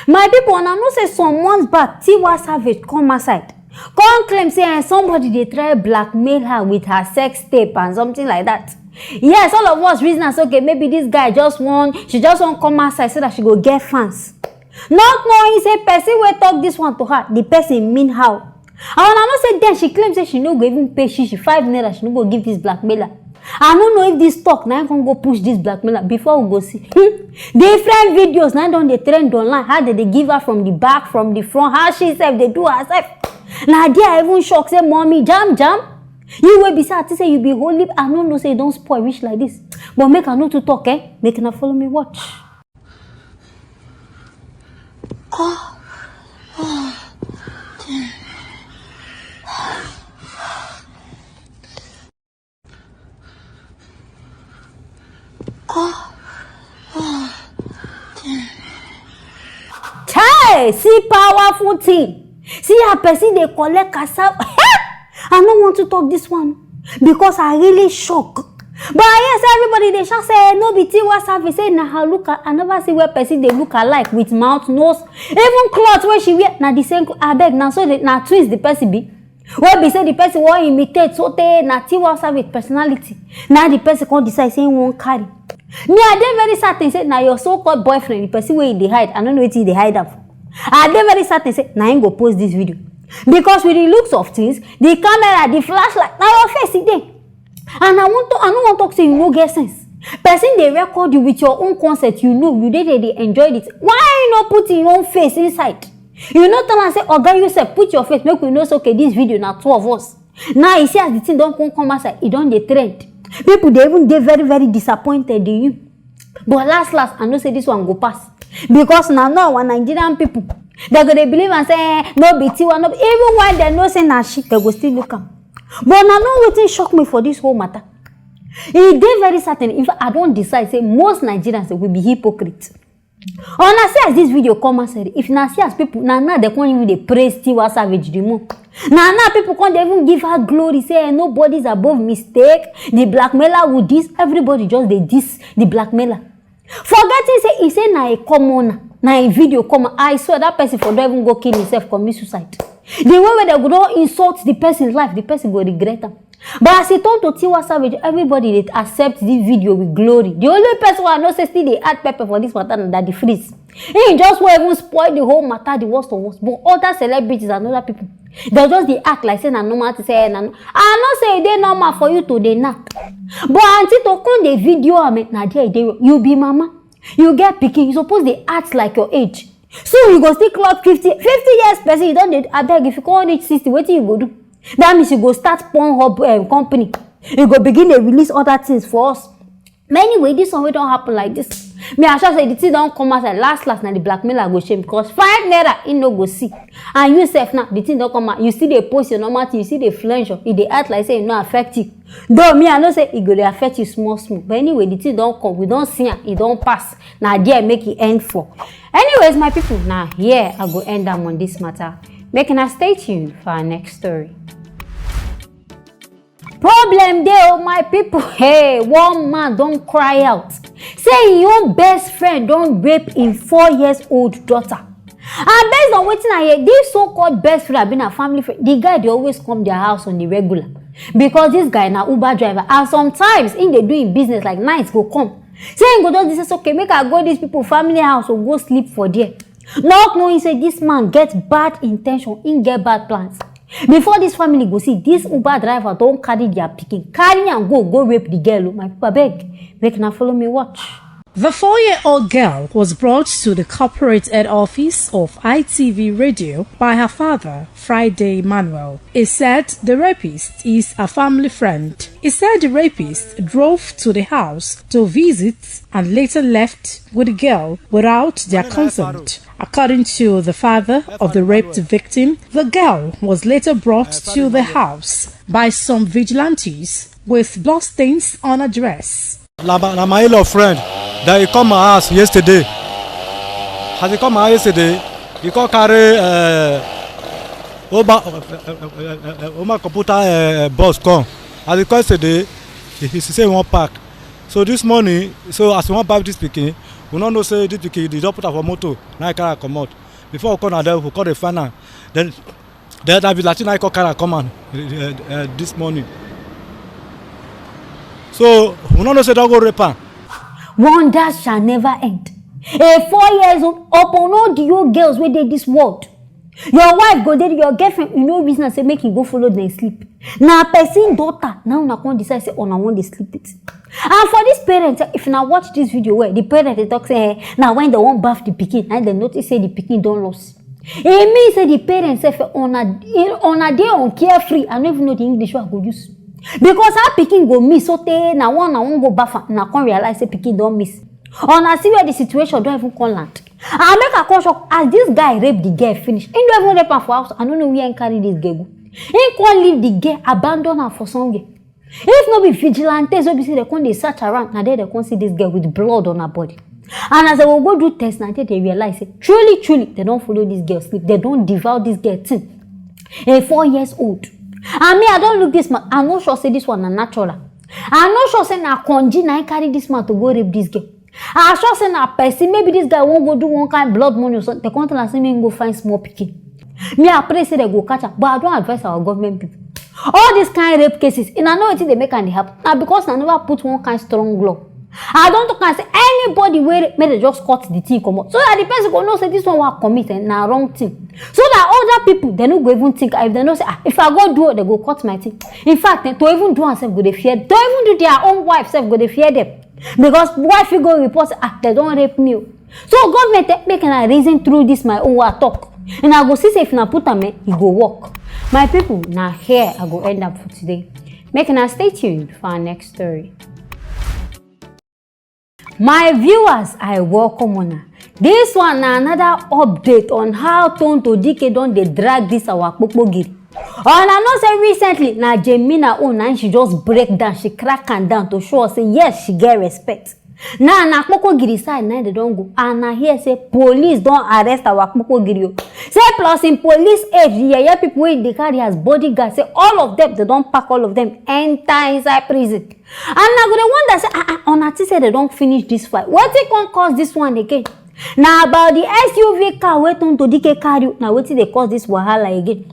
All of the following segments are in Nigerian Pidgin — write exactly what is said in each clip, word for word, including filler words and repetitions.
My people, una know say some months back, Tiwa Savage come outside, come claim say eh, somebody dey try blackmail her with her sex tape and something like that. Yes, all of us reason am say, okay, maybe this guy just wan, she just wan come outside so that she go get fans. Not knowing say person wey talk this one to her, the person mean how. And una know say then she claim say she no go even pay shishi five naira, she no go give this blackmailer. I no know if this talk na him come go push this blackmailer. Before we go see, hmm, different videos na don dey trend online. How they dey give her from the back, from the front, how she sef dey do herself. Na there I even shock say, "Mommy, jam jam." You wey be say I think say you be holy, I no know say you don spoil reach like this. But make I no too talk, eh? Make una follow me watch. Chai, see powerful thing. See how person dey collect cassava. I no want to talk this one because I really shock. But I hear say everybody dey shout say no be Tiwa Savage, say na her look. I never see where person dey look alike with mouth, nose, even cloth wey she wear na the same. Abeg, na so the, na twins the person be. Wey be say the person wan imitate so tey na Tiwa Savage personality. Na the person come decide say he wan carry. Me, I dey very certain say na your so-called boyfriend, the person wey you dey hide. I no know wetin you dey hide am for. I dey very certain say na him go post this video because with the looks of things, the camera, the flashlight, na your face e dey. And I want to, I no wan talk say you no get sense. Person dey record you with your own consent, you know, you dey there dey enjoy it. Why you no put your own face inside? You no tell am say, "Oga, you sef put your face, make we know say, okay, this video na two of us." Now you see as the thing don come come outside, e don dey trend. People dey even dey very very disappointed in you. But last last, I know say this one go pass because na now our Nigerian people, they go dey believe am say eh, no be Tiwa, no be, even when they know say na she, they go still look am. But na know wetin shock me for this whole matter. E dey very certain. In fact, I don decide say most Nigerians we be hypocrite. Una see as this video come outside, if na see as people na now they come even dey praise Tiwa Savage the more. Na now people come dey even give her glory say eh, nobody's above mistake. The blackmailer would diss, everybody just dey diss the blackmailer. Forgetting say e say na a commoner, na a video come out. I swear that person for don even go kill himself, commit suicide. The way wey they go don insult the person life, the person go regret am. But as e turn to Tiwa Savage, everybody dey accept the video with glory. The only person wey I know say still dey add pepper for this matter na Daddy Freeze. He just wan even spoil the whole matter, the worst of worst. But other celebrities and other people, they just dey act like say na normal thing, say eh, na no-, I know say e dey normal for you to dey knack. But aunty to come dey video am, eh, na there e dey. You be mama, you get pikin, you suppose dey act like your age. So you go still clock fifty, fifty years person, you don dey, abeg, if you come reach sixty, wetin you go do? That means you go start Pornhub um, company. You go begin dey release other things for us. But anyway, this one wey don happen like this, me I sure say the thing don come outside. Last last na the blackmailer go shame because five naira he no go see. And you sef now, the thing don come out, you still dey post your normal thing, you still dey flensh, e dey act like say e no affect you. Though me I know say e go dey affect you small small, but anyway, the thing don come, we don see am, e don pass. Na there make e end for. Anyways, my people, na here I go end am on this matter. Make una stay tuned for our next story. Problem dey o, my people. Hey, one man don cry out say him own best friend don rape him four years old daughter. And based on wetin I hear, this so-called best friend abi na family friend, the guy dey always come their house on the regular because this guy na Uber driver, and sometimes he dey do him business, like night go come. Say he go just dey say, "Okay, make I go this people family house or go sleep for there." Not knowing say this man get bad intention, he get bad plans. Before this family go see, this Uber driver don carry their pikin, carry am go, go rape the girl o. My people, abeg, make una follow me watch. The four-year-old girl was brought to the corporate head office of I T V Radio by her father, Friday Emmanuel. He said the rapist is a family friend. He said the rapist drove to the house to visit and later left with the girl without their consent. According to the father of the raped victim, the girl was later brought to the house by some vigilantes with bloodstains on her dress. Na my, na my in-law friend that he come my house yesterday. As he come my house yesterday, he come carry uh, Oba, uh, uh, uh, uh, Oma computer uh, boss come. As he come yesterday, he, he say he wan pack. So this morning, so as he wan pack this pikin, We no know say this pikin, they don put am for motor, na I carry am comot. Before we come na there, we come dey find am. Then, then na be Latin I come carry am come am, eh, eh, eh, this morning. So we no know say don go rape am. Wonders shall never end. A four years old upon all the old girls wey dey this world. Your wife go dey your girlfriend, you no reason am say make you go follow dem sleep. Na person daughter, now una come decide say una wan dey sleep with. And for this parent, eh, if una watch this video well, the parent dey talk say, eh, na when dem wan baff the pikin, na dem notice say the pikin don lost. E mean say the parent sef, eh, una, eh, una dey on carefree. I no even know the English wey I go use. Because how pikin go miss so tey na one na one go baff am, na come realize say pikin don miss. Una see where the situation don even come land. And make I come shock, as this guy rape the girl finish, he no even rape am for house. I no know where he carry this girl go. He come leave the girl, abandon her for somewhere. If no be vigilantes wey be say dem come dey search around, na there dem come see this girl with blood on her body. And as dem go go do test, na there dem realize say truly, truly, dem don follow this girl sleep. Dem don devour this girl thing. A four years old. And me, I don look this man. I no sure say this one na natural. I no sure say na konji na him carry this man to go rape this girl. I sure say na person, maybe this guy wan go do one kind blood money or something. Dem come tell am say make him go find small pikin. Me, I pray say dem go catch am, but I don advise our government people. All these kind rape cases, una know wetin dey make am dey happen? Na because una never put one kind strong law. I don talk am say anybody wey rape, make dem just cut the thing comot, so that the person go know say this one wey I commit, eh, na wrong thing, so that other people dem no go even think. If dem know say, ah, if I go do, dem go cut my thing. In fact, eh, to even do am sef go dey fear, to even do their own wife sef go dey fear dem, because wife fit go report say, ah, dem don rape me o. So government, eh, make una reason through this my own wey I talk. Una go see say if una put am, eh, e go work. My people, na here I go end am for today. Make una stay tuned for our next story. My viewers, I welcome una. This one na another update on how Tonto Dike don dey drag this our kpokpogiri. Una know say recently na Jemina own, na she just break down, she crack am down to show us say yes, she get respect. Now na kpokpogiri side na dem don go, and I hear say police don arrest our kpokpogiri o. Say plus in police aid, the yeye people wey dey carry as bodyguard, say all of them, dem don pack all of them enter inside prison. And I go dey wonder say, ah, ah, una think say dem don finish this fight? Wetin come cause this one again? Na about the S U V car wey Tonto Dike carry, na wetin dey cause this wahala again.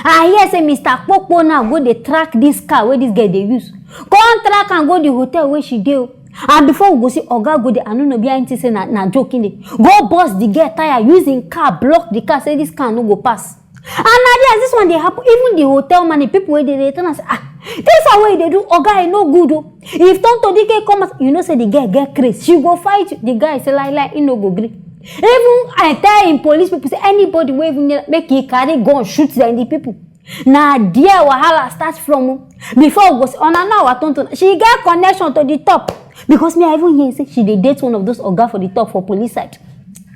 I hear say Mister Kpokpo now go dey track this car wey this girl dey use. Come track am go the hotel wey she dey o. And before we go see, oga go there, I no know behind thing say na, na joke him dey. Go burst the girl tire, use him car block the car, say this car no go pass. And na there as this one dey happen, even the hotel man, the people wey dey dey tell am say, ah, this one wey you dey do, oga, e no good o. If Tonto Dike come out, you know say the girl get craze, she go fight you. The guy say, lie, lie, he no go gree. Even I tell him police people say anybody wey even near, make he carry gun shoot dem, the people. Na there wahala start from o. Before we go see, una know our Tonto, she get connection to the top, because me, I even hear say she dey date one of those oga for the top for police side.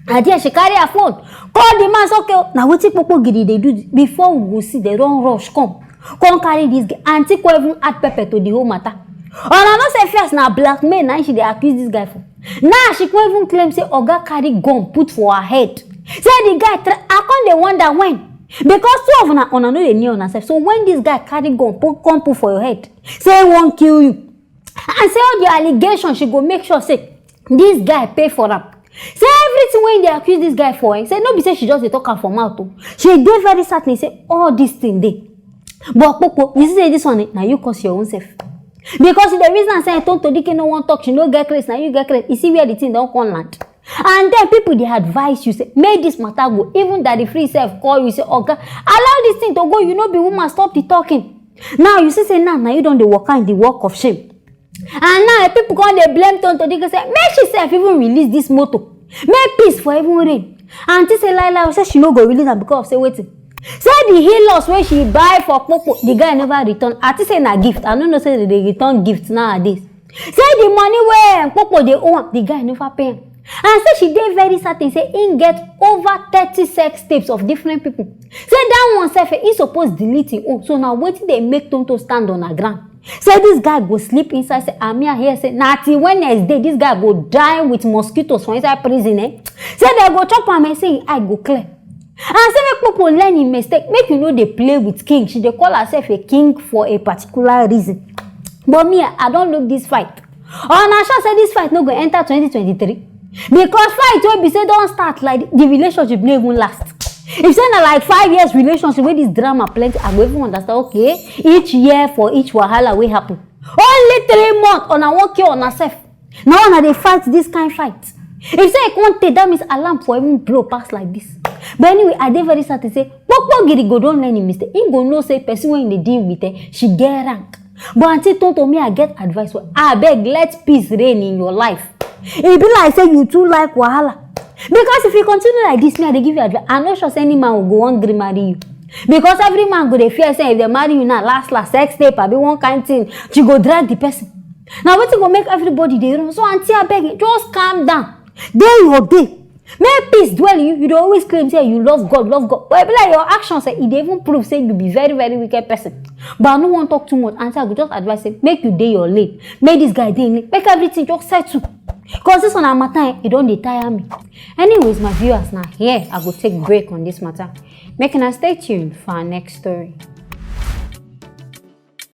And there she carry her phone, call the man, say, okay o, na wetin kpokpogiri dey do. Before we go see, dem don rush come, come carry this girl. Aunty come even add pepper to the whole matter. Una know say first na blackmail na she dey accuse this guy for. Now she come even claim say oga carry gun put for her head. Say the guy try, I come dey wonder when. Because two of una, una no dey near una sef. So when this guy carry gun put, come put for your head, say he wan kill you, and say all the allegation, she go make sure say this guy pay for am. Say everything wey dey accuse this guy for, eh, say no be say she just dey talk am for mouth o. She dey very certain say all this thing dey. But Kpokpo, you see say this one, eh, na you cause your own self. Because the reason I say Tonto Dike no wan talk, she no get craze, na you get craze. You see where the thing don come land. And then people dey advise you say make this matter go. Even Daddy Free sef call you say, oga, allow this thing to go. You no be woman, stop the talking. Now you see say now, now you don dey waka in the walk of shame. And now, eh, people come dey blame Tonto Dike say make she sef even release this motor, make peace for even reign. Aunty say lie lie, say she no go release am because of say wetin? Say the Hilux wey she buy for Kpokpo, the guy never return. Aunty say na gift. I no know say dem dey return gift nowadays. Say the money wey, um, Kpokpo dey owe am, the guy never pay am. And say she dey very certain say im get over thirty sex tapes of different people. Say that one sef, eh, he suppose delete him own. So na wetin dey make Tonto stand on her ground. Say this guy go sleep inside. Say, Amia hear say na till Wednesday this guy go die with mosquitoes for inside prison, eh? Say dem go chop am, eh? Say him eye go clear. And say make Kpokpo learn him mistake. Make you no dey play with king. She dey call herself a king for a particular reason. But me, I don look this fight. Una sure say this fight no go enter twenty twenty-three? Because fight wey be say don start, like, the relationship no even last. If say na like five years relationship wey this drama plenty, I go even understand, okay, each year for each wahala wey happen. Only three months una wan kill una sef. Na una dey fight this kind fight. If say e come tey, that means alarm for even blow pass like this. But anyway, I dey very certain say Popo Girigo don learn im mistake. Im go know say person wey im dey deal with, eh, she get rank. But Auntie Tonto, me, I get advice for, abeg, let peace reign in your life. E be like say you too like wahala. Because if you continue like this, me, I dey give you advice. I no sure say any man go wan gree marry you. Because every man go dey fear say if dem marry you now, last last, sex tape, abi one kind thing, she go drag the person. Na wetin go make everybody dey run. So, Auntie, abeg, just calm down. Dey your day. Make peace dwell in you. You dey always claim say you love God, love God. But e be like your actions, eh, e dey even prove say you be very, very wicked person. But I no wan talk too much. Auntie, I go just advise say make you dey your lane. Make this guy dey im lane. Make everything just settle. 'Cause this one na matter, eh, e don dey tire me. Anyways, my viewers, na here I go take break on this matter. Make una stay tuned for our next story.